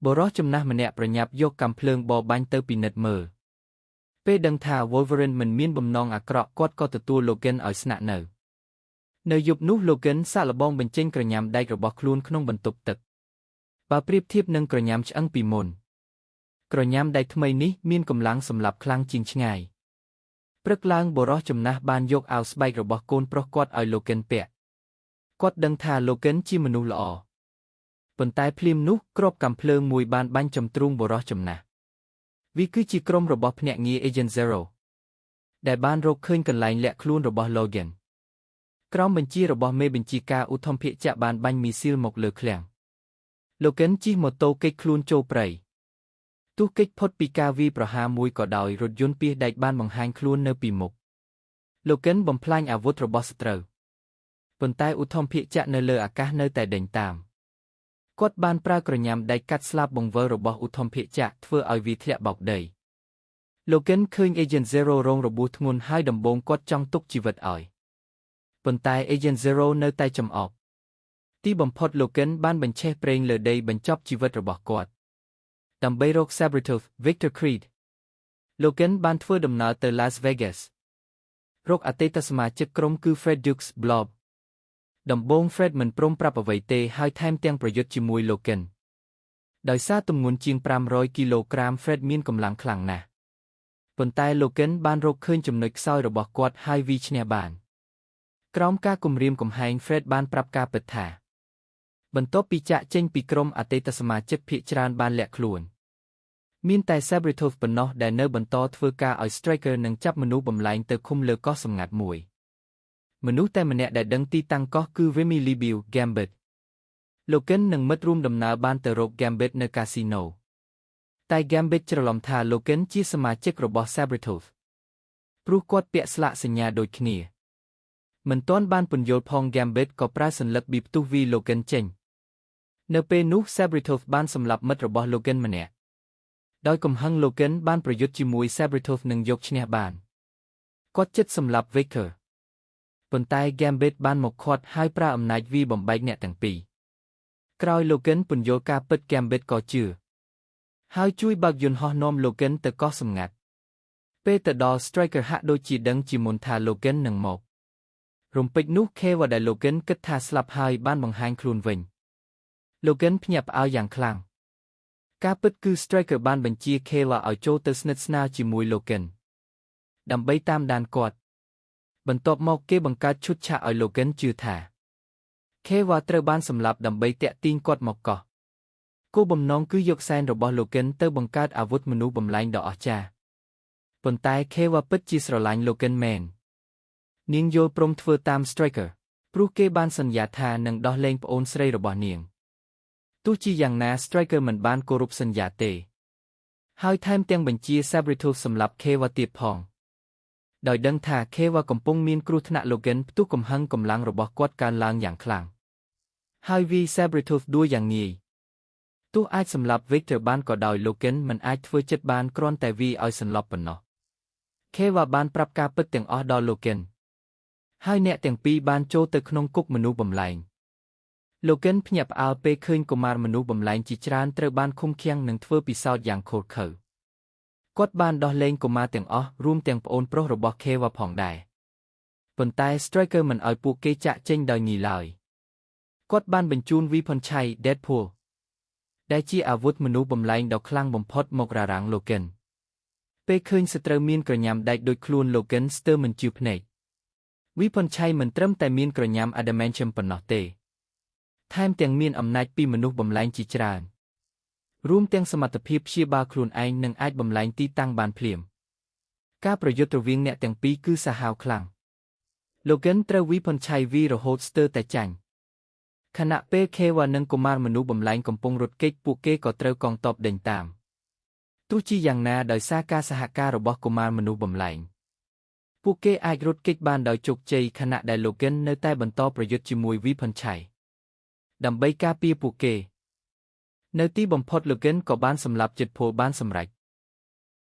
បុរសចំណាស់ម្នាក់ប្រញាប់យកកាំភ្លើងបរបាញ់ទៅពិនិត្យមើលពេលដឹងថា Wolverine មិនមានបំណងអាក្រក់គាត់ក៏ទទួល Logan ឲ្យស្នាក់នៅនៅយប់នោះ Logan សាកល្បងបញ្ចេញក្រញាំដែករបស់ខ្លួនក្នុងបន្ទប់ទឹកបើប្រៀបធៀបនឹងក្រញាំឆ្អឹងពីមុនក្រញាំដែកថ្មីនេះមានកម្លាំងសម្លាប់ខ្លាំងជាងឆ្ងាយព្រឹកឡើងបុរសចំណាស់បានយកអាវស្បែករបស់កូនប្រុសគាត់ឲ្យ Logan ពាក់គាត់ដឹងថា Logan ជាមនុស្សល្អប៉ុន្តែភ្លាមនោះគ្រាប់កាំភ្លើងមួយបានបាញ់ចំទ្រូងបុរសចំណាស់វាគឺជាក្រុមរបស់ភ្នាក់ងារ Agent Zero ដែលបានរកឃើញកន្លែងលាក់ខ្លួនរបស់ Logan ក្រោមបញ្ជារបស់មេបញ្ជាការឧទ្ធម្ភាគចក្របានបាញ់មីស៊ីលមកលើឃ្លាំង Logan ជិះម៉ូតូគេចខ្លួនចូលព្រៃទោះគេចផុតពីការវាយប្រហារមួយក៏ដោយរថយន្តពាសដែកបានបង្ហាញខ្លួននៅពីមុខ Logan បំផ្លាញអាវុធរបស់សត្រូវប៉ុន្តែឧទ្ធម្ភាគចក្រនៅលើអាកាសនៅតែដេញតាមគាត់បានប្រើក្រញាំដែកកាត់ស្លាបបង្វិលរបស់ឧទ្ធម្ភាគចក្រធ្វើឲ្យវាធ្លាក់បោកដី Logan ឃើញ Agent Zero រងរបួសធ្ងន់ហើយដំបូងគាត់ចង់ទុកជីវិតឲ្យប៉ុន្តែ Agent Zero នៅតែចំអកទីបំផុត Logan បានបញ្ឆេះប្រេងលើដីបញ្ចប់ជីវិតរបស់គាត់ដើម្បីរក Sabretooth Victor Creed Logan បានធ្វើដំណើរទៅ Las Vegas រកអតីតសមាជិកក្រុមគឺ Fred Dukes Blob ដំបូង Fred មិនព្រមប្រាប់អ្វីទេហើយថែមទាំងប្រយុទ្ធជាមួយ Logan ដោយសារទម្ងន់ជាង500គីឡូក្រាម Fred មានកម្លាំងខ្លាំងណាស់ប៉ុន្តែ Logan បានរកឃើញចំណុចខ្សោយរបស់គាត់ហើយវាយឈ្នះបានក្រោមការគំរាមកំហែង Fred បានប្រាប់ការពិតថាបន្ទាប់ពីចាកចេញពីក្រុមអតីតសមាជិកភាគច្រើនបានលាក់ខ្លួនមានតែ Sabretooth ប៉ុណ្ណោះដែលនៅបន្តធ្វើការឲ្យ Striker និងចាប់មនុស្សបំលែងទៅឃុំលើកោះសម្ងាត់មួយមនុស្សតែម្នាក់ដែលដឹងទីតាំងកោះគឺ Remy Libiu Gambit Logan និងមិត្តរួមដំណើរបានទៅរក Gambit នៅកាស៊ីណូតែ Gambit ច្រឡំថា Logan ជាសមាជិករបស់ Sabretooth ព្រោះគាត់ពាក់ស្លាកសញ្ញាដូចគ្នាមិនទាន់បានពន្យល់ផង Gambit ក៏ប្រើសន្លឹកប៊ីផ្ទុះវី Logan ចេញនៅពេលនោះ Sabretooth បានសម្លាប់មិត្តរបស់ Logan ម្នាក់ដោយកំហឹង Logan បានប្រយុទ្ធជាមួយ Sabretooth និងយកឈ្នះបានគាត់ជិតសម្លាប់ Victor ប៉ុន្តែ Gambit បានមកឃាត់ហើយប្រើអំណាចវាយបំបែកអ្នកទាំងពីរក្រោយ Logan ពន្យល់ការពិត Gambit ក៏ជឿហើយជួយបើកយន្តហោះនាំ Logan ទៅកោះសម្ងាត់ពេលទៅដល់ Striker ហាក់ដូចជាដឹងជាមុនថា Logan នឹងមករំពេចនោះ Keva ដែល Logan គិតថាស្លាប់ហើយបានបង្ហាញខ្លួនវិញ Logan ភ្ញាក់ផ្អើលយ៉ាងខ្លាំងការពិតគឺ Striker បានបញ្ជា Keva ឲ្យចូលទៅស្និទ្ធស្នាលជាមួយ Logan ដើម្បីតាមដានគាត់បន្ទាប់មកគេបង្កើតឈុតឆាកឲ្យ Logan ជឿថា Keva ត្រូវបានសម្លាប់ដើម្បីទាក់ទាញគាត់មកកោះគោលបំណងគឺយកសែនរបស់ Logan ទៅបង្កើតអាវុធមនុស្សបំលែងដ៏អស្ចារ្យប៉ុន្តែ Keva ពិតជាស្រឡាញ់ Logan មែននាងយល់ព្រមធ្វើតាម Striker ព្រោះគេបានសន្យាថានឹងដោះលែងប្អូនស្រីរបស់នាងទោះជាយ៉ាងណា Striker មិនបានគោរពសន្យាទេហើយថែមទាំងបញ្ជា Sabretooth សម្លាប់ Keva ទៀតផងដោយដឹងថា Keva កំពុងមានគ្រោះថ្នាក់ Logan ផ្ទុះកំហឹងកម្លាំងរបស់គាត់កើនឡើងយ៉ាងខ្លាំងហើយវាយ Sabretooth ដួលយ៉ាងងាយទោះអាចសម្លាប់ Victor បានក៏ដោយ Logan មិនអាចធ្វើចិត្តបានគ្រាន់តែវាយឲ្យសន្លប់ប៉ុណ្ណោះ Keva បានប្រាប់ការពិតទាំងអស់ដល់ Logan ហើយអ្នកទាំងពីរបានចូលទៅក្នុងគុកមនុស្សបំលែង Logan ភ្ញាក់ផ្អើលពេលឃើញកុមារមនុស្សបំលែងជាច្រើនត្រូវបានឃុំឃាំងនិងធ្វើពិសោធន៍យ៉ាងឃោរឃៅគាត់បានដោះលែងកុមារទាំងអស់រួមទាំងប្អូនប្រុសរបស់ Keva ផងដែរប៉ុន្តែ Striker មិនឲ្យពួកគេចាកចេញដោយងាយឡើយគាត់បានបញ្ជូនវីផុនឆៃ Deadpool ដែលជាអាវុធមនុស្សបំលែងដ៏ខ្លាំងបំផុតមកររាំង Logan ពេលឃើញសត្រូវមានក្រញាំដែកដូចខ្លួន Logan ស្ទើរមិនជឿភ្នែកវីផុនឆៃមិនត្រឹមតែមានក្រញាំ Adamantium ប៉ុណ្ណោះទេថែមទាំងមានអំណាចពីមនុស្សបំលែងជាច្រើនរួមទាំងសមត្ថភាពព្យាបាលខ្លួនឯងនិងអាចបំលែងទីតាំងបានភ្លាមការប្រយុទ្ធរវាងអ្នកទាំងពីរគឺសាហាវខ្លាំង Logan ត្រូវវីផុនឆៃវីរហូតស្ទើរតែចាញ់ខណៈពេល Keva និងកុមារមនុស្សបំលែងកំពុងរត់គេចពួកគេក៏ត្រូវកងទ័ពដេញតាមទោះជាយ៉ាងណាដោយសារការសហការរបស់កុមារមនុស្សបំលែងពួកគេអាចរត់គេចបានដោយជោគជ័យខណៈដែល Logan នៅតែបន្តប្រយុទ្ធជាមួយវីផុនឆៃដើម្បីការពារពួកគេនៅទីបំផុត Logan ក៏បានសម្លាប់ចិត្តពលបានសម្រេច